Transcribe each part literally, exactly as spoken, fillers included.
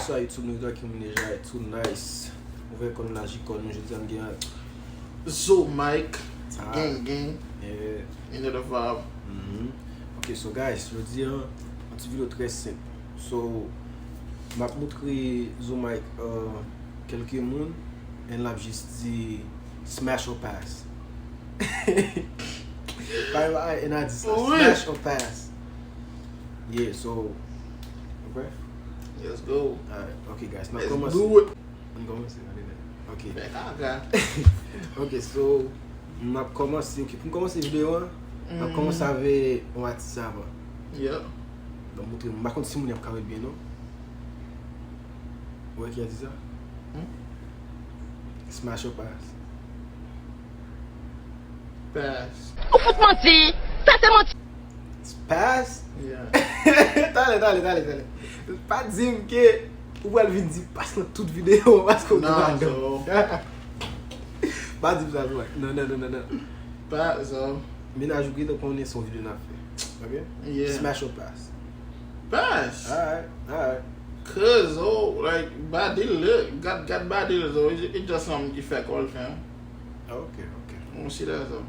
Sa YouTube nou ta ki moun deja, too nice. Ouvè kò nou, laji kò nou, jodi a m gen Zo Mike, gang gang, you know the vibe. Mhm. Ok, so guys, jodi a, yon ti videyo trè senp. So, m ap moutre Zo Mike, uh, kèlke moun, and l ap jis di smash or pass. Bay bay, and I just smash or pass. Yeah, so, okay? Let's go. Alright, ok, guys, n ap kòmanse. Let's do it. Ann kòmanse, ann ale. Ok. Fè kaka. Ok, so, m ap kòmanse, ok, pou m kòmanse videyo a, m ap kòmanse avèk yon atis avan. Yeah. Donk, montre m, m pa konn si moun y ap ka wè l byen, non. Ou wè ki atis sa? Hmm? Smash or pass. Pass. Ou fout manti! Sa se manti! Pass? Yeah. Talè, talè, talè, talè. Pa di m ke ou pral vin di pass nan tout videyo paske ou gen madanm. Pa di m sa, Zo Mike. Non, non, non, non, non. Pass, Zo. Mennaj ou gentan konnen se yon videyo n ap fè. Ok? Yeah. Smash or pass. Pass. Alright, alright. Cause, oh, like, badil, look, got, got badil, so it, it just something you fake all fam. Ok, ok. You see that, so.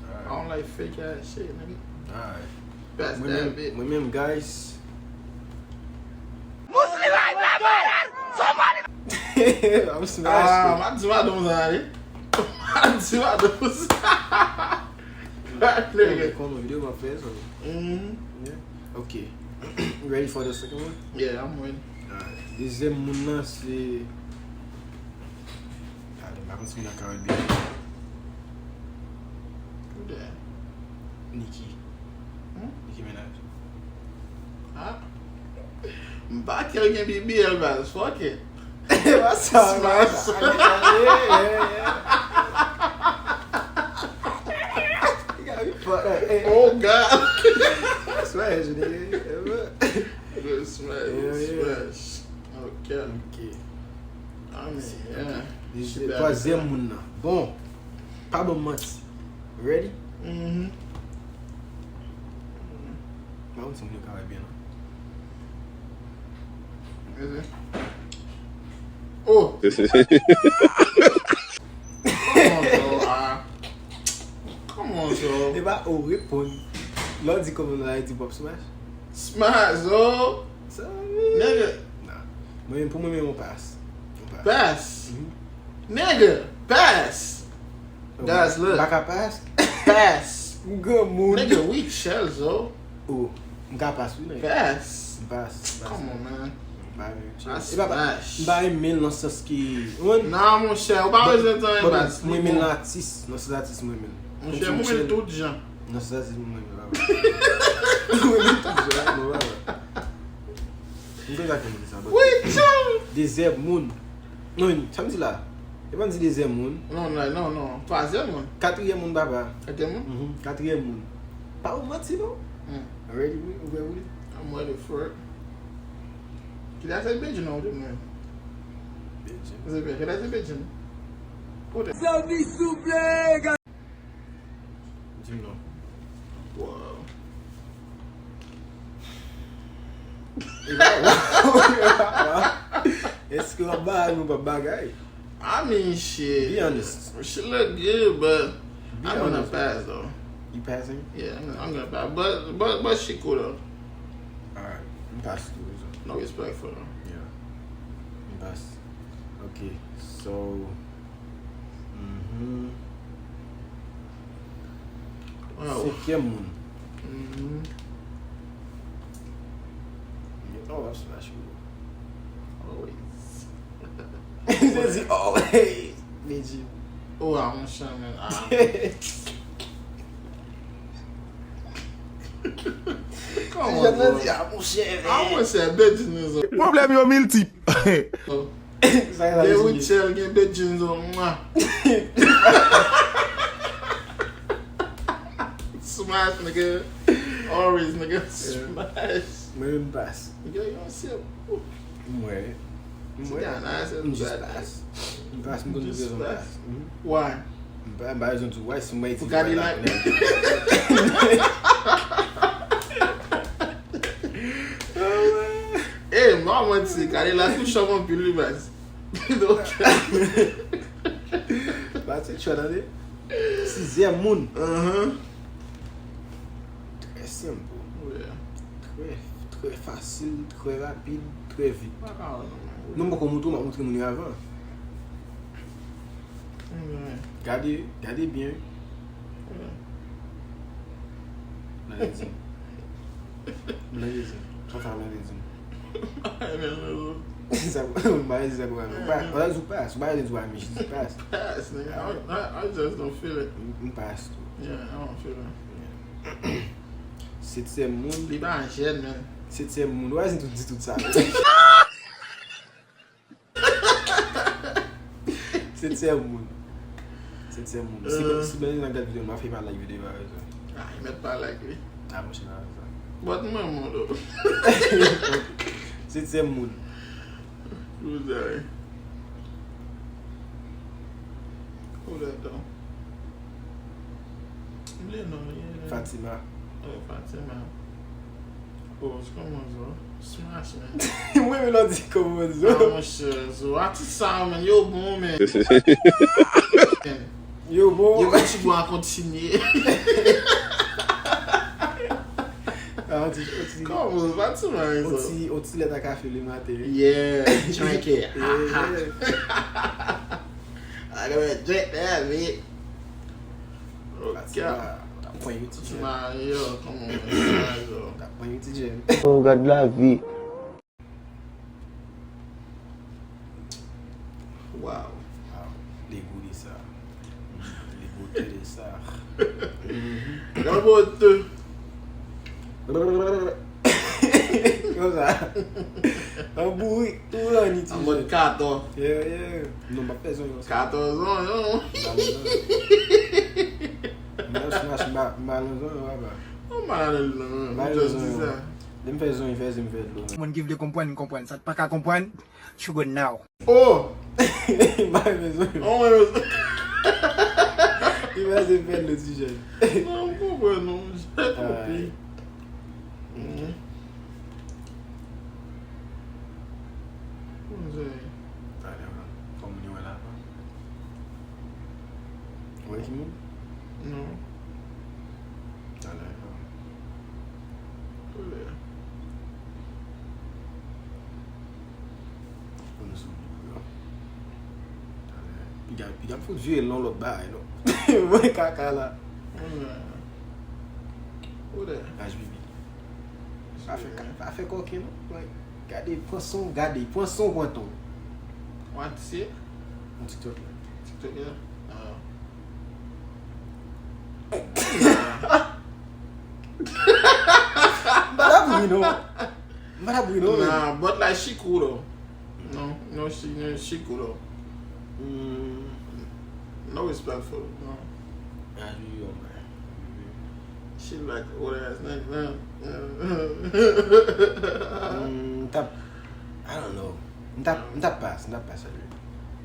Alright. I don't like fake ass shit, nigga. Alright. Pass that bit. Mwen menm, guys. I'm smashed. Ah, ma di madanm sa, wi. Ma di madanm sa. Nigga. Konnen videyo m ap fè, so. Mm-hmm. Yeah. Ok. Ready for the second one? Yeah, I'm ready. Alright. Dezyèm moun nan se. Talè, m pa konn si moun nan ka wè l byen. Who that? Nicki. Hmm? Nicki Minaj. Ah. M pa kwè l gen B B L, baz. Fuck it. What's up, man? Smash. Oh, God. Smash, nigga. Smash, smash. Ok. Ok. I mean, yeah. Twazyèm moun nan. Bon, pa ban m manti. Ready? Mm-hmm. Mwen, m sanble ka wè byen, non. Really? Oh! Come on, bro. Ah. Come on, bro. E pa ou reponn. Lè w di kòman la, di pop smash. Smash, bro. Sa, nigga. Nah. Mwen, pou mwen, men yon pass. Yon pass. Pass. Mhm. Nigga, pass. Guys, look. M pa ka pass. Pass. M granmoun. Nigga, we chill, zo. Oh, m ka pass, wi, nèg. Pass. M pass, m pass. Come on, man. M pa renmen chill. E pa, m pa renmen l nan sans ki, ou konprann? Nan, monchè, ou pa bezwen tan, pass. Mwen renmen l nan atis, nan sans atis mwen renmen l. Monchè, mwen renmen l tout jan. Nan sans atis mwen renmen l, pa vre. Mwen renmen l tout jan, non, pa vre. M te ka konn di sa, but dezyèm moun. Non, sa m di la. E pa m di dezyèm moun. Non, non, non, non. Twazyèm moun. Katriyèm moun, papa. Katriyèm moun? Mhm, katriyèm moun. Pa ou manti, non. Hmm. Ready, wi? Ou prè pou li? I'm ready for it. Kida se Bedjine ou te mwen? Bedjine. Se byen, kida se Bedjine? Kote? Sèvis souple, Di m non. Wow. Èske w ap bagay ou p ap bagay? I mean, shit. Be honest. She look good, but I'm gonna pass, though. You passing? Yeah, I'm, I'm gonna pass. But, but, but she cool, though. Alright. M pass tou, so. No respect for them. Yeah. M pass. Ok, so, Mhm. Wow. Senkyèm moun. Mhm. Yo, oh, that's special. Always. Li te di always. Li di. Oh, ah, monchè, men. Ah. Come on, bro. Ah, monchè, men. Ah, monchè, Bedjine. Pwoblèm yo miltip. Gen Rutshelle, gen Bedjine, mwa. Smash, nigga. Always, nigga. Smash. Mwen menm pass. Nigga, yon se. Mwen. Mwen. M just pass. M pass, m konn rezon pass. Why? M pa, m pa bezwen di why, si mwen di why la. Pou Cadillac. Hey, M pa manti, Kadela touchan m anpil wi baz. Donk, Ba ti tchwa tande. Sizyèm moun. Ahan. Trè senp. Yeah. Trè, trè fasil, trè rapid, trè vit. Pa ka wè non. Non, m poko montre w, m ap montre moun yo avan. Yeah. Gade, gade byen. Yeah. Nan lè di. Nan lè di. Sa sa nan lè di. Ay, men, men, Sa m pa di sa pou mwen. Ou pa, ou pa, ou pa, ou pa di ou pa miche, di pas. Pass, nigga. I, I, I just don't feel it. M pas tou. Yeah, I don't feel it. Setyèm moun. Li pa jèn, men. Setyèm moun. Ou pa di tout, di tout sa. Setyèm moun. Setyèm moun. Si, Euh. Si Benjamin ap gad videyo, m ap fè pa like videyo a, sa. Ah, li mèt pa like, wi. Ah, monchè, nan sa. But mwen, mwen, do. Setyèm moun. Who that? Who that, though? M bliye non li. Fatima. Oh, Fatima. Oh, se kòman zo? Smash, man. Mwen, men lò di kòman zo. Ah, monchè, zo. Atis sa, man, yo bon, man. Yo bon. Yo kontinye a kontinye. Ah, on ti, on ti, Kòman, Fatima, on zo? ti, on ti lèt a kafe le maten. Yeah, drink it. Yeah. I gotta drink that, man. Oh, Fatima, God. Fatima, pran yon ti jèn. Fatima, yo, come on, man. Yo. Pran yon ti jèn. Oh, gad lavi. Wow. Wow. Li gou de sa. Li gou de sa. Gabo te. Konsa. An bourik, tou an iti. An mòd katon. Yeah, yeah. Non, m ap fè zonyon sa. Katon zonyon. M pa nan zonyon. M nan smash, m pa, m pa nan zonyon, papa. Ou malad, non? M pa Ou nan just di zonyon. sa. Lè m fè zonyon, fè zi m fè dlo. Moun ki vle konprann, konprann. Sa k pa ka konprann, you go now. Oh! M pa nan zonyon. Oh, mwen. Li pa se fè dlo ti jèn. Non, m konprann, non. Jèt ou pi. Ay. Mwen se Talè, fò moun yo wè la. Ou wè ki moun? Non. Talè. Kote? Pou nou sou bib yo. Talè. Piga, piga m fout vire lon lòt bagay, non. Mwen kaka la. Mwen se Kote? Paj bibi. Pa fè, ka- pa fè kòken, non. Mwen, gade, pran son, gade, pran son, pran ton. What se? Yon TikTok la. TikTok la? Ah. M pa t ap ri, non. M pa t ap ri, non. Nah, but like she cool though. No, no, she, no, she cool though. Mm, no respect for, no. Ah, wi, wi, wi. She like old ass nigga, man. Mm, m t ap, I don't know. M t ap, m t ap pas, m t ap pas, anyway.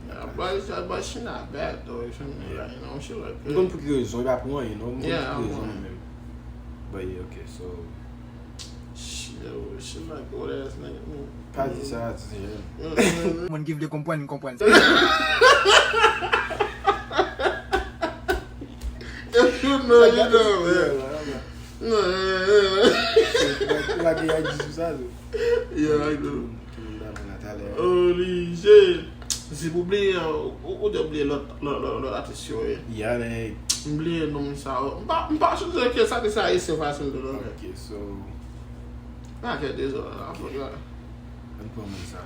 Yeah, but, but she not bad though, you feel me? Like, you know, she look M konn good. Pou ki rezon, e pa pou anyen, non. M konn Yeah, Pou ki I rezon want li menm. But yeah, okay, so. She, she like old ass nigga. Mm. Pa di sa, ti jèn. Mm. Moun ki vle konprann, konprann. If you know, you know, man. Yeah, No, yeah, yeah, yeah. Ou pa gen I G sou sa, tou. Yeah, I do. Tout moun damou la talè. Holy shit. Si pou bliye, ou, ou te bliye lòt, lòt, lòt, lòt atis yo ye. Yeah, nèg. M bliye non sa yo. M pa, m pa sonje ke sa te sa e se fasil de lòt. Ok, so. Pa kè dezòd la, fòk la. Ann pran moun sa.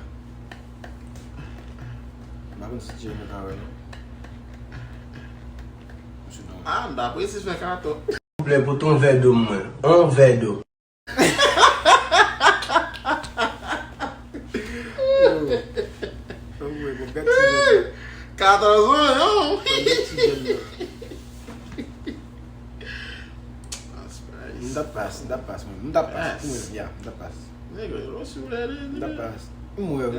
M pa konn si Jeremy ka wè, non. Msye non. Ah, m ta apresye fè katon. Souple, pote yon vè dlo mwen. Yon vè dlo. Anmwey, bon, gad ti jèn nan. Katòz an, non? Gad ti jèn nan. M t ap pas, m t ap pas, mwen. M t ap pas, pou mwen, ya, m t ap pas. Nèg yo, yo souple, li, M t ap li. Pas. M wè, wi.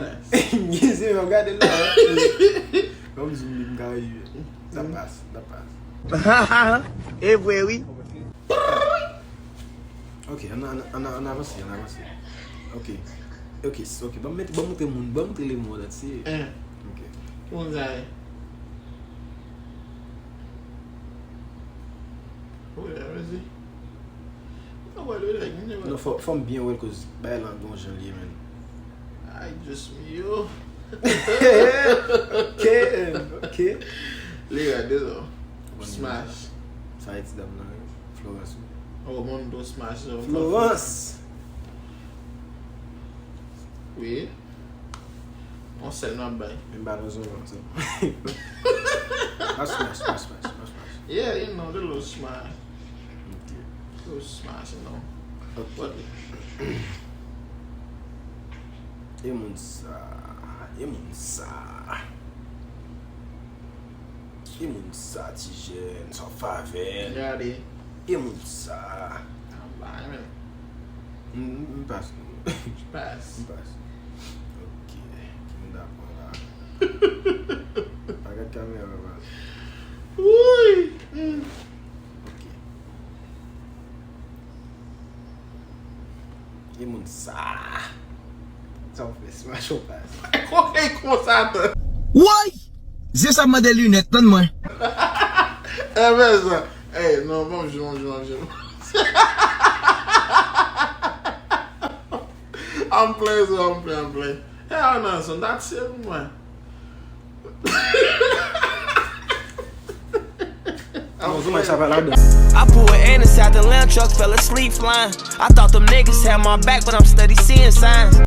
Yes. Se mwen, gade la. Kòm si m ka rive. M t ap pas, m t ap pas. E vre, wi. Ok, ann, ann, ann, ann avanse, ann avanse. Ok. Ok, s- ok, ban m met- ban m montre moun, ban m montre le monde entier. Eh, Ok. ki moun sa ye? Who the hell is he? Mwen pa wè l, like, mwen pa Non, fò, fò m byen wè l, cause bay lan gon jan l ye, man. Ay, Dios mío. Ok, ok. Li rad, dezo. Smash. Sa e ti dam nan, Florence. Oh, moun do smash, oh. Florence! Wi. On sèl nan bay. Men ba nan zon nan, sa. Pas, pas, pas, pas, pas, pas. Yeah, you know, the little smash. Ok. Little smash, you know. Ok. But E moun sa. E moun sa. E moun sa, ti jèn, sa w fè avè l. Gade. E moun sa. An bay, men. M m pas. Pas. M pas. Ok. Ki moun dakò la? Pa gad kamera, man. Wouy. Mm. Ok. E moun sa. Sa w fè, smash ou pas. Ok, konsa tan. Woy! Zye sa mande linèt, tann mwen. E men sa. Ey, non, bon, jwe, bon, jwe, bon, jwe. I'm playing, so I'm playing, I'm playing. Hell no, son, that's it, mwen. Non, zon sa pa ladan. I pull an N S out the lamb truck, fell asleep flying. I thought them niggas had my back, but I'm steady seeing signs.